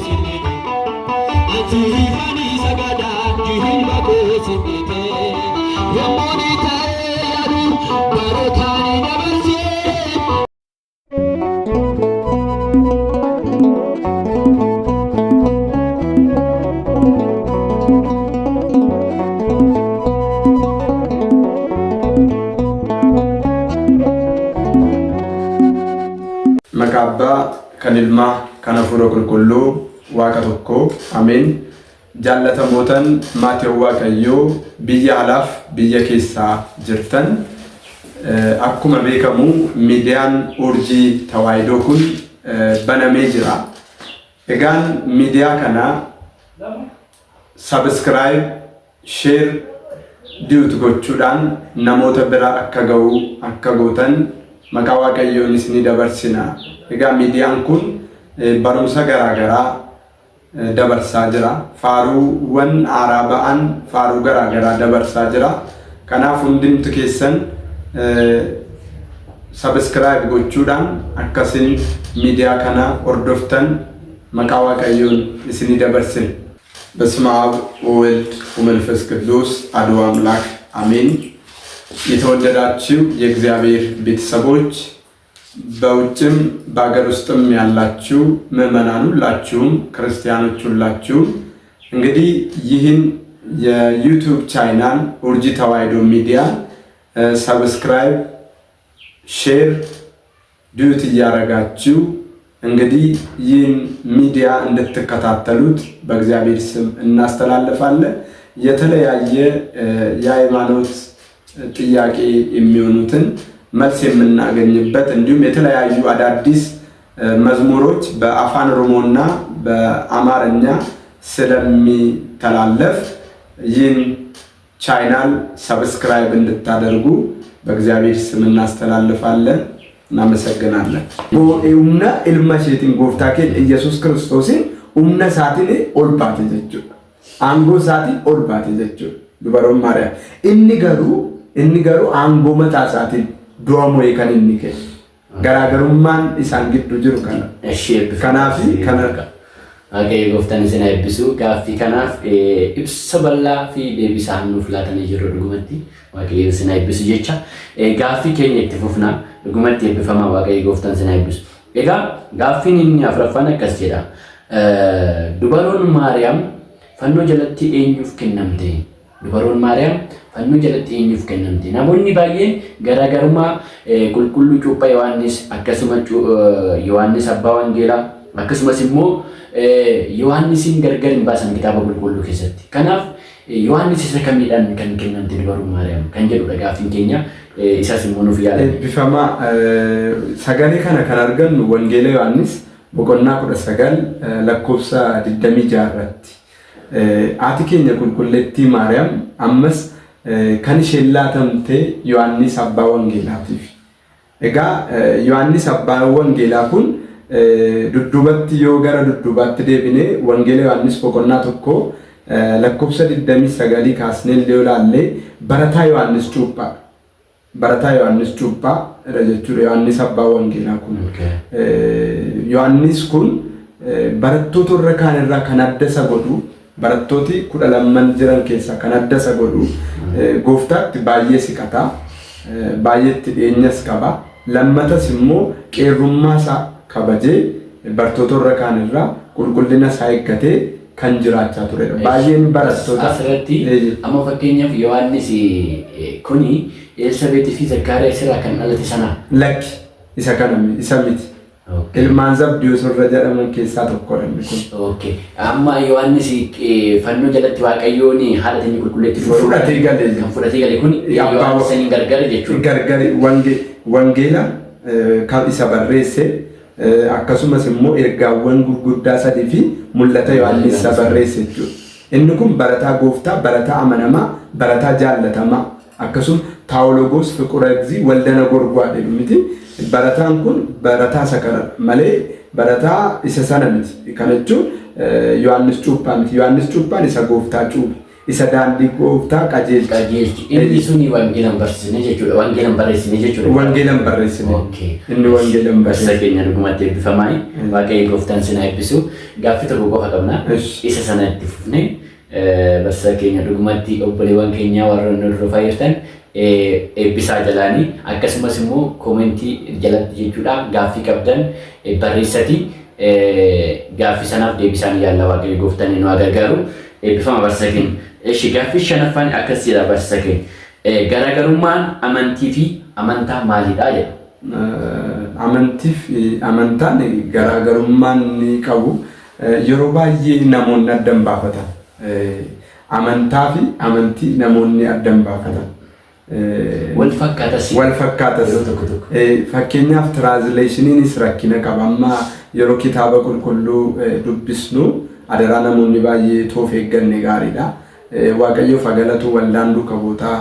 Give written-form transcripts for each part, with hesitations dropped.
simite Ansiifani sagadaa jilba koo simite Yommuun ta'ee yaadu barootaan dabarsee. Maqaa Abbaa, kan Ilmaa, kan Hafuura Qulqulluu, Waaqa tokko. Ameen. Jaallatamootan maatiiwwan Waaqayyoo biyya alaaf biyya keessaa jirtan, akkuma beekamu miidiyaan Urjii Tawaahidoo kun banamee jira. Egaan miidiyaa kana subscribe, share, duet gochuudhaan namoota bira akka ga'u akka gootan maqaa Waaqayyoon isinii dabarsina. Egaa miidiyaan kun barumsa garaa garaa dabarsaa jira. Faaruuwwan haaraa ba'an faaruu garaa garaa dabarsaa jira. Kanaaf hundumti keessan subscribe gochuudhaan akkasin miidiyaa kana hordoftan maqaa Waaqayyoon isinii dabarsina. በስመ አብ ወወልድ ወመንፈስ ቅዱስ አሐዱ አምላክ አሜን። የተወደዳችሁ የእግዚአብሔር ቤተሰቦች፣ በውጭም በሀገር ውስጥም ያላችሁ ምዕመናን ሁላችሁም፣ ክርስቲያኖች ሁላችሁም፣ እንግዲህ ይህን የ YouTube channel ኡርጂ ተዋሕዶ ሚዲያ subscribe፣ share፣ duet እያደረጋችሁ እንግዲህ ይህን ሚዲያ እንድትከታተሉት በእግዚአብሔር ስም እናስተላልፋለን። የተለያየ የሃይማኖት ጥያቄ የሚሆኑትን መልስ የምናገኝበት እንዲሁም የተለያዩ አዳዲስ መዝሙሮች በአፋን ኦሮሞና በአማርኛ ስለሚተላለፍ ይህን channel subscribe እንድታደርጉ በእግዚአብሔር ስም እናስተላልፋለን። እናመሰግናለን። Humna ilma isheetiin gooftaa keenya Iyyasuus Kiristoosiin humna isaatiin ol baate jechuudha. Aangoo isaatiin ol baate jechuudha. Dubaroon Maariyaam. Inni garuu aangoo mataa isaatiin du'a mo'ee kan inni kenne. Garaagarummaan isaan gidduu jiru kana. Eshi, eebbifama. Kanaafi kana. Waaqayyo gooftaan isin haa eebbisu. Gaaffii kanaaf ibsa bal'aa fi deebisaa nuuf laatanii jiru dhugumatti. Waaqayyo isin haa eebbisu jecha. Gaaffii keenya itti fufna. Dhugumatti eebbifamaa, Waaqayyo gooftaan isin haa eebbisu. Egaa gaaffiin inni afuraffaan akkas jedha. Dubaroon Maariyaam fannoo jalatti eenyuuf kennamte? Dubaroon Maariyaam fannoo jalatti eenyuuf kennamte? Namoonni baay'een garaagarummaa qulqulluu cuuphaa Yohaannis, akkasuma Yohaannis abbaa wangeelaa, akkasumas immoo Yohaannisiin gargar hin baasan kitaaba qulqulluu keessatti. Kanaaf Yohaannis isa kamiidhaan kan kennamte dubaroon Maariyaam kan jedhudha gaaffiin keenya, isas immoo nuuf yaala. Eebbifamaa, sagalee kana kan argannu Wangeela Yohaannis boqonnaa 19 lakkoofsa 26 irratti. Haati keenya qulqulleettii Maariyaam ammas kan isheen laatamte Yohaannis abbaa wangeelaatiif. Egaa Yohaannis abbaa wangeelaa kun dudduubatti yoo gara dudduubaatti deebine, Wangeela Yohaannis boqonnaa 1 lakkoofsa 29 kaasnee illee ilaalle, barataa Yohaannis Cuuphaa. Barataa Yohaannis Cuuphaa jechuudha Yohaannis abbaa wangeelaa kun. Yohaannis kun barattoota warra kaan irraa kan adda isa godhu, barattooti 12n jiran keessaa kan adda isa godhu, gooftaatti baay'ee siqata, baay'eetti dhiyeenyas qaba. Lammatas immoo qeerrummaa isaa kabajee bartoota warra kaan irraa qulqullina isaa eeggatee kan jiraachaa turedha. Baay'een barattoota Asirratti amma fakkeenyaaf Yohaannis kuni Elsaabeetii fi Zakkaariyaas irraa kan dhalate sana? Lakki, isa kana isa miti. Ilmaan Zabdiyoos warra jedhaman keessaa tokkodha inni kun. Okay. Amma Yohaannis fannoo jalatti Waaqayyoon haadha teenya qulqulleetti fudhatee gale. Kan fudhatee gale kun Yohaannis saniin gargar jechuudha. Gargari, wangeela kan isa barreesse, akkasumas immoo ergaawwan gurguddaa sadii fi mul'ata Yohaannis isa barreesse jechuudha. Inni kun barataa gooftaa, barataa amanamaa, barataa jaallatamaa, akkasuma Taawologos Fiquragzii Waldana Gorgwaa jedhu miti. Barataan kun barataa isa kana malee barataa isa sana miti. Kana jechuun Yohaannis Cuuphaa miti. Yohaannis Cuuphaan isa gooftaa cuuphe. Isa daandii gooftaa qajeelche. Qajeelchi. Inni suni wangeela hin barsiisne jechuudha. Wangeela hin barreessine jechuudha. Wangeela hin barreessine. Okay. Inni wangeela hin Barsiisa barreessine. keenya dhugumatti eebbifamaa. Waaqayyo gooftaan sin haa eebbisu. Gaaffii tokko qofa qabna. Esh. Isa sana itti fufne barsiisa keenya dhugumatti obboleewwan keenya warra nu hordofaa jirtan eebbisaa jalaanii akkasumas immoo koomentii jalatti jechuudha gaaffii qabdan barreessati gaaffii sanaaf deebisaan yaalla waaqayyo gooftaan nu haa gargaaru. Eebbifama barsiisa keenya. Eshi gaaffii shanaffaan akkas jedha barsiisa keenya. Garaagarummaan amantii fi amantaa maalidha jedha. Amantii fi amantaan garaagarummaan ni qabu. Yeroo baay'ee namoonni adda hin baafatan. Amantaa fi amantii namoonni adda hin baafatan. Wal fakkaatas. Wal fakkaatas. Yeroo tokko tokko. Fakkeenyaaf translationiinis rakkina qaba. Amma yeroo kitaaba qulqulluu dubbisnu adaraa namoonni baay'ee toof eegganne gaariidha. Waaqayyoof haa galatu waldaan duuka buutaa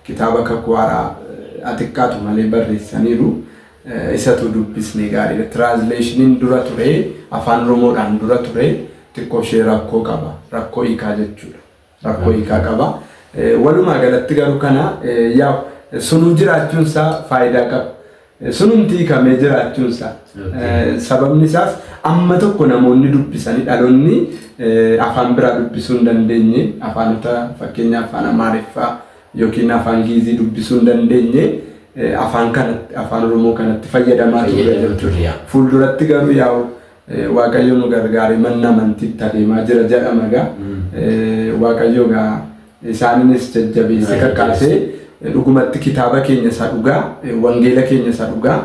kitaaba kakuu haaraa xiqqaatu malee barreessaniiru. Isatu dubbisne gaariidha. Translationiin dura ture afaan Oromoodhaan dura ture xiqqoo ishee rakkoo qaba. Rakkoo hiikaa jechuudha. Rakkoo hiikaa qaba. Walumaa galatti garuu kana yaa sunuu jiraachuun isaa faayidaa qaba. Sunumti hiikamee jiraachuun isaa. Sababni isaas amma tokko namoonni dubbisanii dhaloonni afaan biraa dubbisuu hin dandeenye afaanota fakkeenyaaf afaan Amaariffaa yookiin afaan Giizii dubbisuu hin dandeenye afaan kanatti afaan Oromoo kanatti fayyadamaa turre Fayyadamaa jechuudha. turre, yaa. Fuulduratti garuu yaa'u Waaqayyo nu gargaare manni amantiitti adeemaa jira jedhama egaa. Waaqayyo egaa isaaniinis jajjabeessee kakaasee dhugumatti kitaaba keenya isa dhugaa wangeela keenya isa dhugaa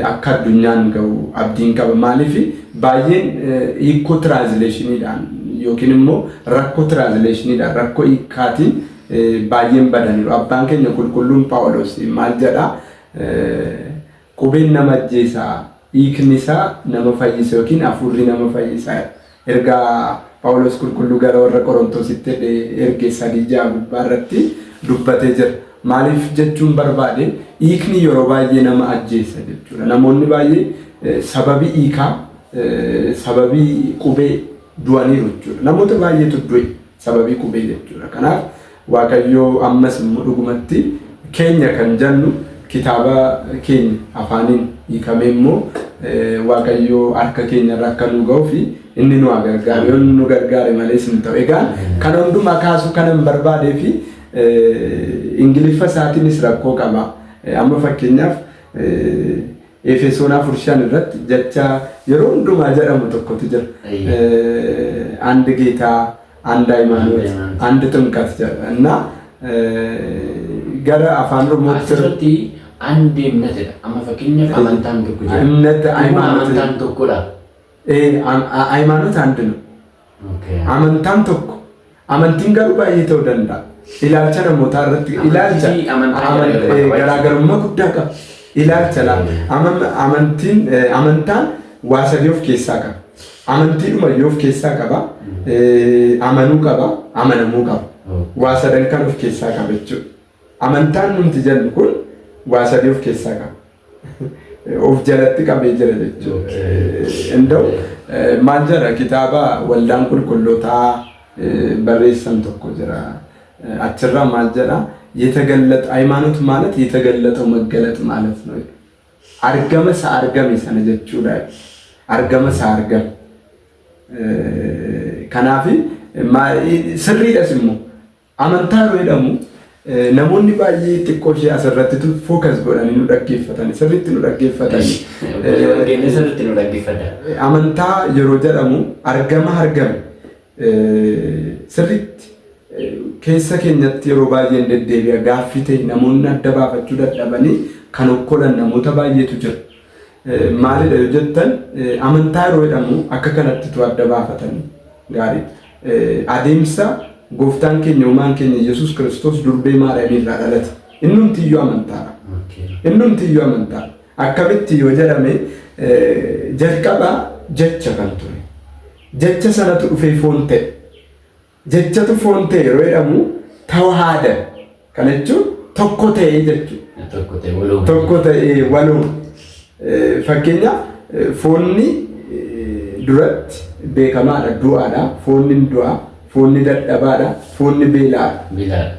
akka addunyaan ga'u abdiin qaba. Maaliif baay'een hiikoo translationiidhaan yookiin immoo rakkoo translationiidhaan rakkoo hiikkaatiin baay'een badaniiru. Abbaan keenya qulqulluun Phaawulos maal jedhaa? Qubeen nama ajjeesaa hiikni isaa nama fayyisa yookiin hafuurri nama fayyisa. Ergaa Phaawulos qulqulluu gara warra Qorontositti erge 3:6 gubbaa irratti dubbatee jira. Maaliif jechuun barbaade hiikni yeroo baay'ee nama ajjeesa jechuudha. Namoonni baay'ee sababii hiikaa sababii qubee du'aniiru jechuudha. Namoota baay'eetu du'e sababii qubee jechuudha. Kanaaf Waaqayyo ammas immoo dhugumatti keenya kan jennu kitaaba keenya afaaniin hiikamee immoo Waaqayyo harka keenya irra akka nu ga'uu fi inni nu haa gargaaru. Yoo inni nu gargaare malees hin ta'u. Egaa kana hundumaa kaasuu kanan barbaadee fi Ingiliffa isaatiinis rakkoo qaba. Amma fakkeenyaaf Efesoon 4:5 irratti jecha yeroo hundumaa jedhamu tokkotu jira. አንድ ጌታ፣ አንድ ሃይማኖት፣ አንድ ጥምቀት jedha እና gara afaan Oromootti Asirratti አንድ እምነት jedha. Amma fakkeenyaaf amantaan tokko jira. እምነት Dhuguma ሃይማኖት amantaan tokkodha. ሃይማኖት አንድ ነው። Amantaan tokko. Amantiin garuu baay'ee ta'uu danda'a. Ilaalcha namootaa irratti ilaalcha Amantii fi amantaa garaagarummaa qaba. Garaagarummaa guddaa qaba. Ilaalcha laala. Amantiin amantaan waa sadii of keessaa qaba. Amantiidhuma iyyuu of keessaa qaba. Amanuu qaba. Amanamuu qaba. Waa sadan kan of keessaa qaba jechuudha. Amantaan nuti jennu kun waa sadii of keessaa qaba. Of jalatti qabee jira jechuudha. Inda'u maal jedha kitaaba waldaan qulqullootaa barreessan tokko jira. Achirraa maal jedha የተገለጠ ሃይማኖት ማለት የተገለጠው መገለጥ ማለት ነው። Argama isa argame sana jechuudha. Argama isa argame. Kanaaf sirriidhas immoo amantaa yeroo jedhamu namoonni baay'ee xiqqoo ishee asirratti focus godhanii nu dhaggeeffatan sirriitti nu dhaggeeffatan. Wangeelli sirriitti nu dhaggeeffata. Amantaa yeroo jedhamu argama argame sirriitti keessa keenyatti yeroo baay'ee hin deddeebi'a gaaffii ta'e namoonni adda baafachuu dadhabanii kan okkolan namoota baay'eetu jira. Maalidha yoo jettan amantaa yeroo jedhamu akka kanattitu adda baafatanii gaariidha. Adeemsa gooftaan keenya uumaan keenya Yesuus Kiristoos durbee Maariyaam irraa dhalate. Innumti iyyuu amantaadha. Innumti iyyuu amantaadha. Akkamitti yoo jedhame jalqaba jecha kan ture. Jecha sanatu dhufee foon ta'e. Jechatu foon ta'e yeroo jedhamu tawahaada. Kana jechuun tokko ta'e jechuudha. Tokko ta'e walooma. Tokko ta'e walooma. Fakkeenyaaf foonni duratti beekamaadha du'aadha. Foonni du'a. Foonni dadhabaadha. Foonni beela'aadha. Bilaadha.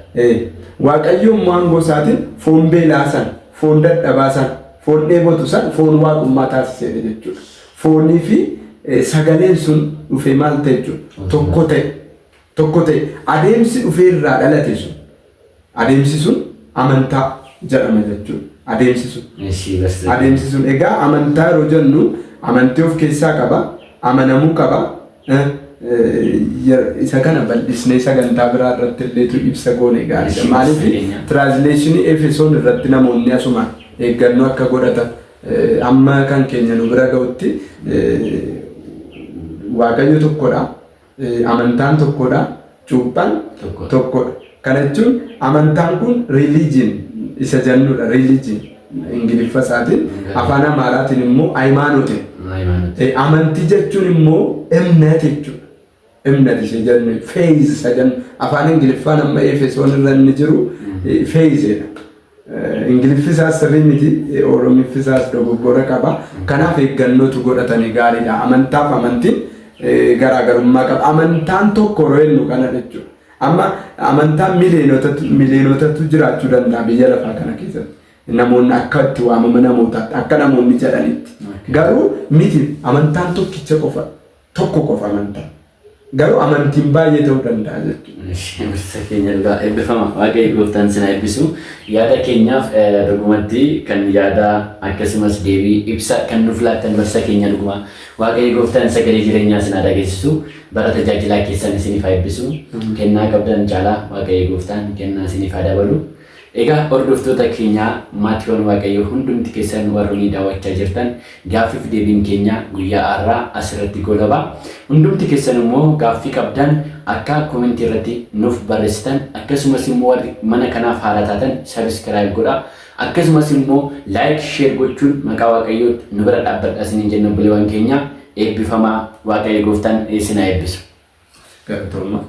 Waaqayyo immoo aangoo isaatiin foon beelaa san, foon dadhabaa san, foon dheebotu san foon waaqummaa taasiseera jechuudha. Foonii fi sagaleen sun dhufee maal ta'e jechuudha? Tokko ta'e. Tokko ta'e. Adeemsi dhufee irraa dhalate sun, adeemsi sun amantaa jedhama jechuudha. Adeemsi sun. Ishii barsiisa. Adeemsi sun egaa amantaa yeroo jennu amantii of keessaa qaba, amanamuu qaba. Isa kana bal'isnee sagantaa biraa irratti illeetu ibsa goone gaariidha. Ishii Maaliif keenya. Translation Efesoon irratti namoonni asuma eeggannoo akka godhatan, amma kan keenya nu bira ga'utti, Waaqayyo tokkodha, amantaan tokkodha, cuuphaan Tokkodha. Tokkodha. Kana jechuun amantaan kun religion isa jennudha. Religion Ingiliffa isaatiin, afaan Amaaraatiin immoo ሃይማኖት. ሃይማኖት. Amantii jechuun immoo እምነት jechuudha. እምነት ishee jennu, faith isa jennu, afaan Ingiliffaan amma Efesoon irra inni jiru faith jedha. Ingiliffi isaas sirrii miti, Oromiffi isaas dogoggora qaba. Kanaaf eeggannootu godhatanii gaariidha. Amantaaf amantiin garaagarummaa qaba. Amantaan tokko yeroo jennu kana jechuudha. Amma amantaan miliyoonotatu jiraachuu danda'a biyya lafaa kana keessatti. Namoonni akka itti waamama namootaatti, akka namoonni jedhanitti. Garuu miti, amantaan tokkicha qofa, tokko qofa amantaa. Garuu amantiin baay'ee ta'uu danda'a jechuudha. Barsiisa keenya dhugaa eebbifama. Waaqayyo gooftaan sin eebbisu. Yaada keenyaaf dhugumatti kan yaada akkasumas deebii ibsa kan nuuf laattan, barsiisa keenya dhuguma. Waaqayyo gooftaan sagalee jireenyaa sin haa dhageessisu. Bara tajaajilaa keessan isiniif haa eebbisu. Kennaa qabdan caalaa Waaqayyo gooftaan kennaa isiniif haa dabalu. Egaa hordoftoota keenyaa, maatiiwwan Waaqayyoo hundumti keessan warroonni daawwachaa jirtan, gaaffiif deebiin keenya guyyaa har'aa asirratti golaba. Hundumti keessan immoo gaaffii qabdan akka comment irratti nuuf barreessitan, akkasumas immoo warri mana kanaaf haala taatan subscribe godhaa. Akkasumas immoo like, share gochuun maqaa Waaqayyootti nu bira dhaabbadhaa isiniin jenna. Obboleewwan keenya, eebbifamaa. Waaqayyo gooftaan isin haa eebbisu. Galatoomaa.